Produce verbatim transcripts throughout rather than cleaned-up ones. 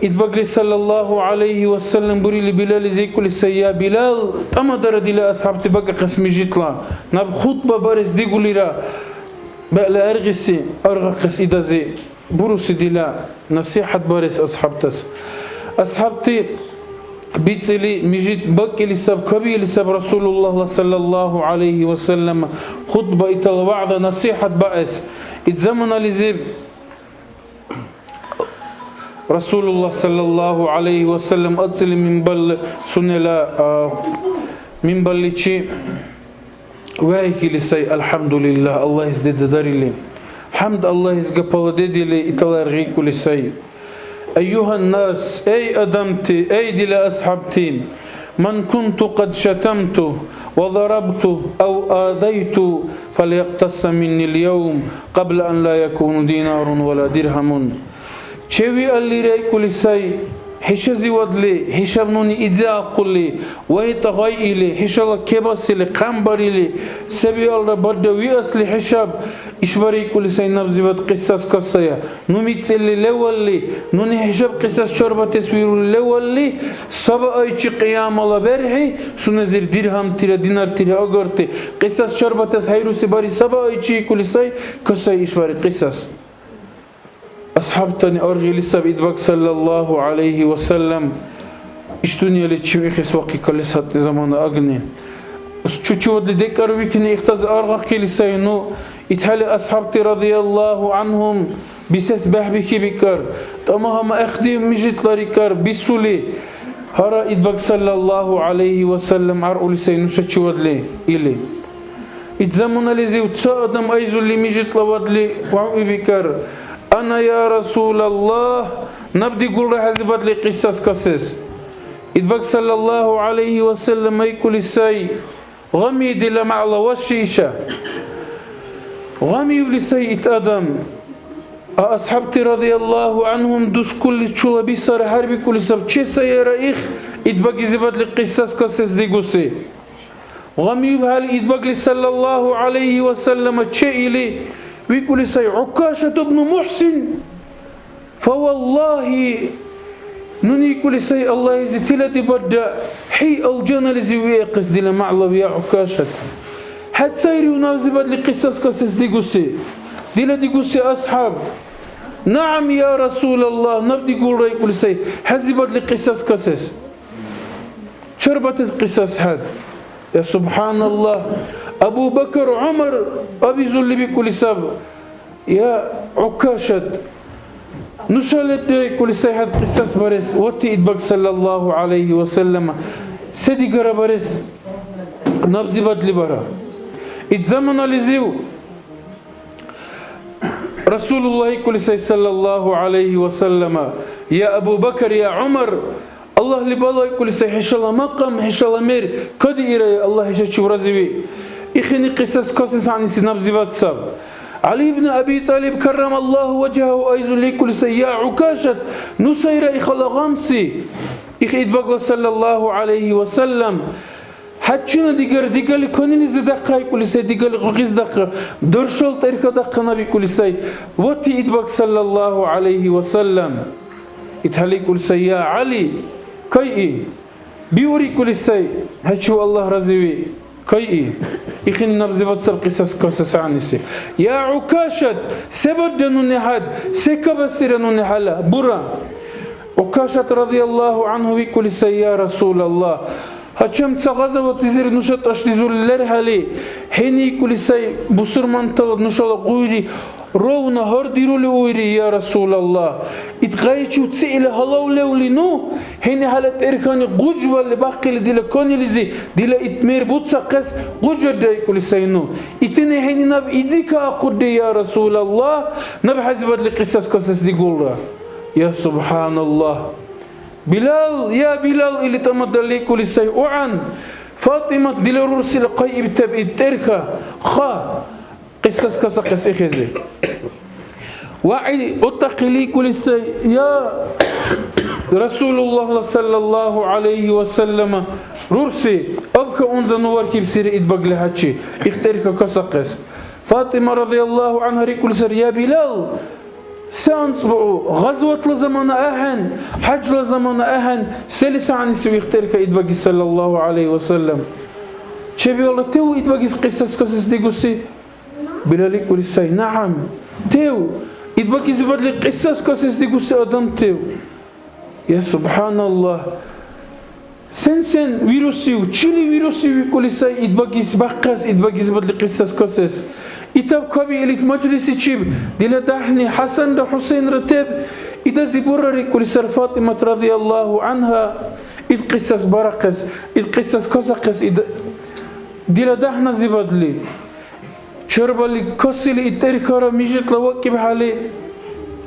Идбагли саллаллаху гӀялайхи ва саллям бурили Билаллизи икӀули сай: «Я Билал, тӀамадара дила асхӀябти бакӀахъес мижитла, наб хутӀба барес дигулира, бегӀла гӀергъиси аргъахъес идази буруси дила насихӀят барес асхӀябтас». АсхӀябти бицӀили, мижит бакӀили саб, кабиили саб Расулуллахла саллаллаху гӀялайхи ва саллям хутӀба, итала вягӀда, насихӀят баэс. Ит заманализиб Расулулла саллаллаху гӀялайхи ва саллям ацӀили минбалли сунела, а, минбалличи вяхӀихьили сай, АлхӀямдулиллагь, Аллагьис децӀадарили. ХӀямд Аллагьис гапала дедили, итала гӀергъикӀули сай: «Айюгьаннас, эй адамти, эй дила асхӀябти, ман кунту къад шатамту ва дарабту ав адайту, фалякътасса миннил явм, кьабла ан ла якуну динарун ва ла диргьамун». Чевиаллира, икӀули сай, хӀишазивадли, хӀишаб нуни идзаахъули, вайтӀа гъайили, хӀишала кебасили, хъямбарили, се-биалра барда виасли хӀишаб, ишбархӀи, икӀули сай, набзибад кьисас касая. Ну мицӀирли левалли, нуни хӀишаб кьисас чарбатес вирули левалли, сабаайчи Кьиямала бярхӀи сунезир диргьамтира, динартира агарти кьисас чарбатес хӀейруси бархӀи сабаайчи, икӀули сай, касая ишбархӀи кьисас. АсхӀябтани аргъили саби Идбаг саллаллаху гӀялайхи ва саллям иш дунъяличи вихес вахъхӀи калес гьатӀи замана агни. Чучивадли декӀарвикни ихтаз аргъахъили сай ну. ИтхӀели асхӀябти радияллаху гӀанхӀум бисес бехӀбихьи бикӀар, тӀама-гьама ихди мижитла рикӀар бисули, гьара Идбаг саллаллаху гӀялайхи ва саллям аргъули сай нушачивадли или. Ит заманализив ца адам айзурли мижитлавадли вявъибикӀар: «Ана, я Расулаллагь, наб дигулра хӀезибадли кьисас касес». Идбаг саллаллаху гӀялайхи ва саллям айкӀули сай: «Гъами, дила мягӀла ваши иша». Гъамиубли сай ит адам. А асхӀябти радияллаху гӀанхӀум душкулли чула бисара хӀербикӀули саб: «Че сай яра их Идбагизибадли кьисас касес дигуси?» ГъамиубхӀели Идбагли саллаллаху гӀялайхи ва саллама чеили, викӀули сай: «ГӀукашат ибну МухӀсин, фа валлагьи, нуни, икӀули сай, Аллагьизи тиладибадра хӀи алжанализи виахъес, дила мягӀлав, я ГӀукашат. ХӀед сайрив набзибадли кьисас касес дигуси?» Дила дигуси асхӀяб: «НагӀам, я Расулаллагь, наб дигулра, икӀули сай, хӀезибадли кьисас касес». Чарбатес кьисас хӀед. Я СубхӀаналлагь! Абу Бакр, ГӀумар абизурли бикӀули саб: «Я ГӀукашат, нуша лебдиайкӀули сай хӀед кьисас барес, вати Идбаг саллаллаху гӀялайхи ва саллама се-дигара барес набзибадли бара». Ит заманализив Расулуллагь икӀули сай, саллаллаху гӀялайхи ва саллама: «Я Абу Бакр, я ГӀумар, Аллагьли балайкӀули сай хӀешала макьам, хӀешала мер кадиирая, Аллагь хӀешачив разиви». Ихини кьисас касес гӀягӀниси набзибад саб. ГӀяли ибн Аби ТӀалиб, каррамаллагьу важгьагьу, айзули икӀули сай: «Я ГӀукашат, ну сайра ихала гъамси». Их Идбагла, саллаллаху гӀялайхи ва саллям, хӀед чина-дигара дигалли канилизи дахъа, икӀули сай, дигалли гъугъизи дахъа, даршал тӀерхьа дахъа наб, икӀули сай, вати Идбаг саллаллаху гӀялайхи ва саллям. ИтхӀели икӀули сай: «Я ГӀяли, кайи, биур, икӀули сай, хӀечив Аллагь разиви, кайи». Ихини набзибад саб кьисас касес гӀягӀниси. «Я ГӀукашат, се бадра нуни хӀед, се кабасира нуни хӀела, бура». ГӀукашат радияллаху гӀанхӀу викӀули сай: «Я Расулаллагь, гьачам ца гъазаватлизир нуша тӀашдизур лерхӀели, хӀени, икӀули сай, бусурмантала нушала гъуйри ровно гьардирули уири, я Расулаллагь. Ит гъайчив циили гьалав левли ну, хӀени хӀела тӀерхьани гъуж балли бахъили дила канилизи, дила ит мер буцахъес гъужарра, икӀули сай ну. Итини хӀени наб изи каахъурри, я Расулаллагь, наб хӀезибадли кьисас касес дигулра». Я СубхӀаналлагь! «Билал, я Билал», или тӀамадалли икӀули сай: «УгӀян, ФатӀимат, дила рурсила хъайибтаб ит тӀерхьа, хъа, кьисас касахъес ихизи». ВягӀи утӀахъили икӀули сай: «Я Расулуллагьла саллаллаху гӀялайхи ва саллама рурси, абха унза ну вархьибсири Идбагли хӀячи, их тӀерхьа касахъес». ФатӀима радияллаху гӀанхӀа рикӀули сари: «Я Билал, Се анцӀбукьу? Гъазватла замана ахӀен, хӀяжла замана ахӀен, селис гӀягӀниси вихтӀерка идбагис, саллаллаху гӀялайхи ва саллям? Чебиалра, тев идбагис кьисас касес дигуси? Билал икӀули сай, нагӀам, тев, идбагизибадли кьисас касес дигуси адам тев. Я СубхӀаналлагь! Сен-сен вирусив? Чили вирусив? ВикӀули сай, идбагис бахъес, идбагизибадли кьисас касес. Итаб кабиили ит мажлисичиб дила дяхӀни ХӀясанра ХӀусейнра теб, идази бурра, рикӀули сар ФатӀимат радияллаху гӀанхӀа, ит кьисас барахъес, ит кьисас касахъес ит-, дила дяхӀназибадли. Чарбали касили, ит тӀерхьара мижитла вакӀибхӀели,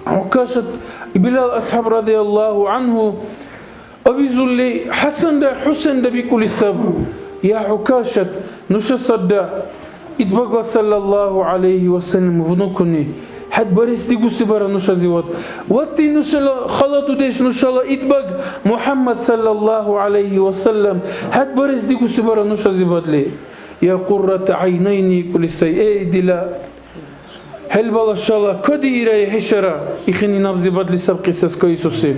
ГӀукашат Билал асхӀяб радияллаху гӀанхӀу абизули, ХӀясанда ХӀусенда бикӀули саб: «Я ГӀукашат, нуша сарра идбагла саллаллаху гӀялайхи ва саллям внукуни, хӀед барес дигуси бара нушазивад. Ватти нушала хала дудеш, нушала идбаг МухӀяммад саллаллаху гӀялайхи ва саллям, хӀед барес дигуси бара нушазивадли». «Я кьуррата гӀяйнайни», икӀули сай, «Эй, дила хӀелбала шала, кадиирая хӀешара», ихини набзибадли саб кьисас кайсуси.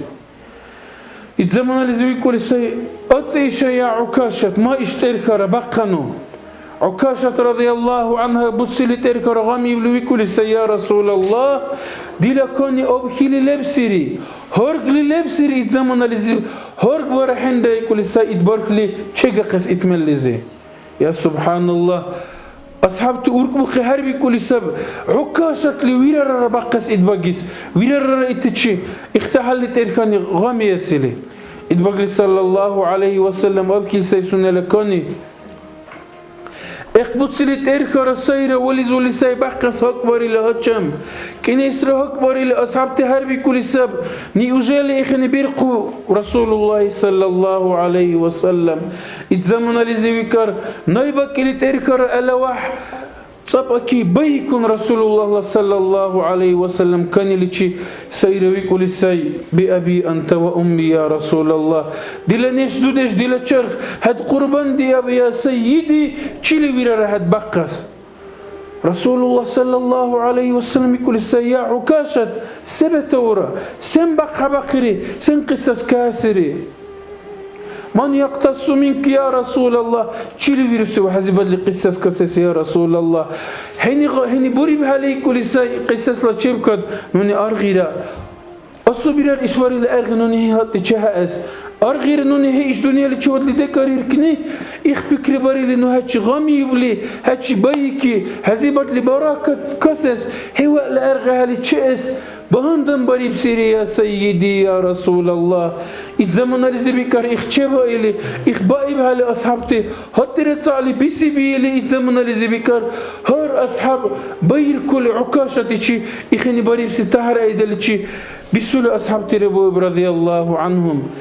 Ит заманализи викӀули сай: «АцӀи иша, я ГӀукашат, ма иш тӀерхьара, бахъану». ГӀукашат радияллаху гӀанхӀа буцили тӀерхьара гъамиубли викӀули сай: «Я Расулаллагь, дила кани абхьили лебсири, гьаргли лебсири ит заманализиб, гьарг вара хӀенра», икӀули сай ит бархли чегахъес ит мерлизи. Я СубхӀаналлагь! АсхӀябти уркӀбухъи хӀербикӀули саб, ГӀукашатли вирарара бахъес идбагис, вирарара итичи ихтахӀялли тӀерхьани гъамиэсили. Идбагли саллаллаху гӀялайхи ва саллям абхьили сай сунела кани. Эхъбуцили тӀерхьара сайра, вализули сай бахъес гьакӀбарили гьачам. КӀинайсра гьакӀбарили, асхӀябти хӀербикӀули саб: «Неужели ихини бирхъу Расулуллагьи саллаллаху гӀялайхи ва саллям?» Ит заманализи викӀар: «Най бакӀили тӀерхьара гӀелавяхӀ цӀапӀаки байикун Расулуллагьла саллаллаху гӀялайхи ва саллям каниличи», сайра викӀули сай: «Би аби анта ва умми, я Расулаллагь! Дила неш-дудеш, дила чарх, хӀед кьурбан диаб, я Сайиди, чили вирара хӀед бахъес?» Расулуллагь саллаллаху гӀялайхи ва саллям икӀули сай: «Я ГӀукашат, се бетаура? Сен бахъхӀебахъири? Сен кьисас касири?» «Ман яхтассу минки, я Расулаллагь? Чили вируси ва хӀязибадли кьисас касес, я Расулаллагь?» ХӀени, хӀени бурибхӀели, икӀули сай, кьисасла чебкад нуни аргъира. Асубирар ишбарили гӀергъи нуни хӀи гьатӀи чехӀеэс. Аргъира нуни хӀи иш дунъяличивадли декӀариркни, их пикрибарили ну хӀечи гъамиубли, хӀечи байики, хӀязибадли баракат касес, хӀи вегӀла гӀергъи хӀяли чеэс багьандан барибсири, я Сайиди, я Расулаллагь. Ит заманализи бикӀар их чебаили, их баибхӀели асхӀябти, гьатӀира цӀали биси биили, ит заманализи бикӀар, гьар асхӀяб байиркули ГӀукашатичи ихини барибси тяхӀяр-кьяйдаличи бисули асхӀябтира буиб, радияллаху гӀанхӀум.